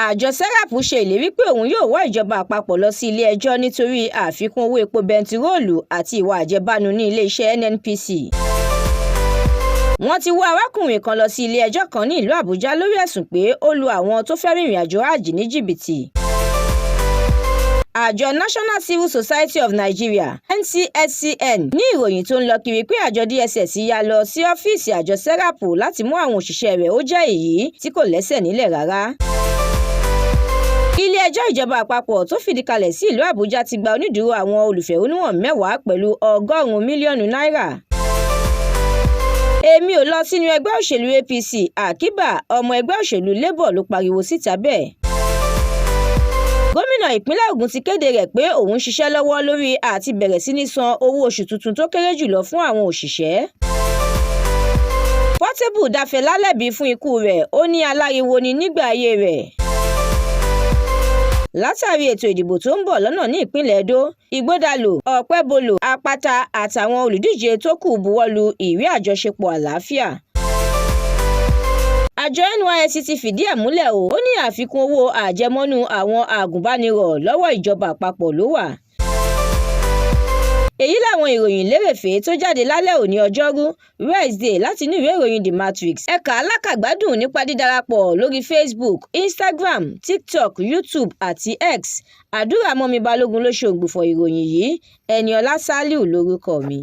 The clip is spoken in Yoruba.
Àjọ SERAP ṣe ìlérí pé òun yóò wọ́ ìjọba àpapọ̀ lọ sí ilé-ẹjọ́ nítorí àfikún owó epo bẹntiróòlù àti ìwà àjẹbánu ní iléeṣẹ́ NNPC. Wọ́n ti wọ́ arákùnrin kan lọ sí ilé-ẹjọ́ kan ní ìlú Àbújá lórí ẹ̀sùn pé ó lu àwọn tó fẹ́ rìnrìn àjò hajj ní jìbìtì. Àjọ National Civil Society of Nigeria, NCSCN, ní ìròyìn tó ń lọ kiri pé àjọ DSS ya lọ sí ọ́fíìsì àjọ SERAP láti mú àwọn òṣìṣẹ́ rẹ̀, ó jẹ́ èyí tí kò lẹ́sẹ̀ nílẹ̀ rárá. Ilé-ẹjọ́ ìjọba àpapọ̀ tó fìdí kalẹ̀ sí ìlú Àbújá ti gba onídùúró àwọn olùfẹ̀hónúhàn 10 pẹ̀lú 100 mílíọ̀nù náírà. Èmi ò lọ sínú ẹgbẹ́ òṣèlú APC, Àkíbà, ọmọ ẹgbẹ́ òṣèlú Labour, ló pariwo síta bẹ́ẹ̀. Gómìnà ìpínlẹ̀ Ògùn ti kéde rẹ̀ pé òun ń ṣiṣẹ́ lọ́wọ́ lórí àti bẹ̀rẹ̀ sí ní san owó oṣù tuntun tó kéré jùlọ fún àwọn òṣìṣẹ́. Portable dá Fẹlá lẹ́bi fún ikú rẹ̀, ó ní aláriwo ni nígbà ayé rẹ̀. Látàrí ètò ìdìbò tó ń bọ̀ lọ́nà ní ìpínlẹ̀ Edo, Ìgbódàlù, Ọ̀pẹ́bọlò, Àpáta àtàwọn olùdíje tó kù buwọ́ lu ìwé àjọṣepọ̀ àlàáfíà. Àjọ NYSC ti fìdí ẹ̀ múlẹ̀ o, ó ní àfikún owó àjẹmọ́nú àwọn agùnbánirọ̀ lọ́wọ́ ìjọba àpapọ̀ ló wà. Èyí làwọn ìròyìn lérèfé tó jáde lálẹ́ òní, Ọjọ́rú Wednesday, láti inú ìwé ìròyìn The Matrix. Ẹ kà á lákàgbádùn nípa dídarapọ̀ lórí Facebook, Instagram, TikTok, YouTube àti X. Àdúrà mọ́mi Balógun ló ṣe ògbufọ̀ ìròyìn yìí. Ẹniọlá Sálíù lórúkọ mi.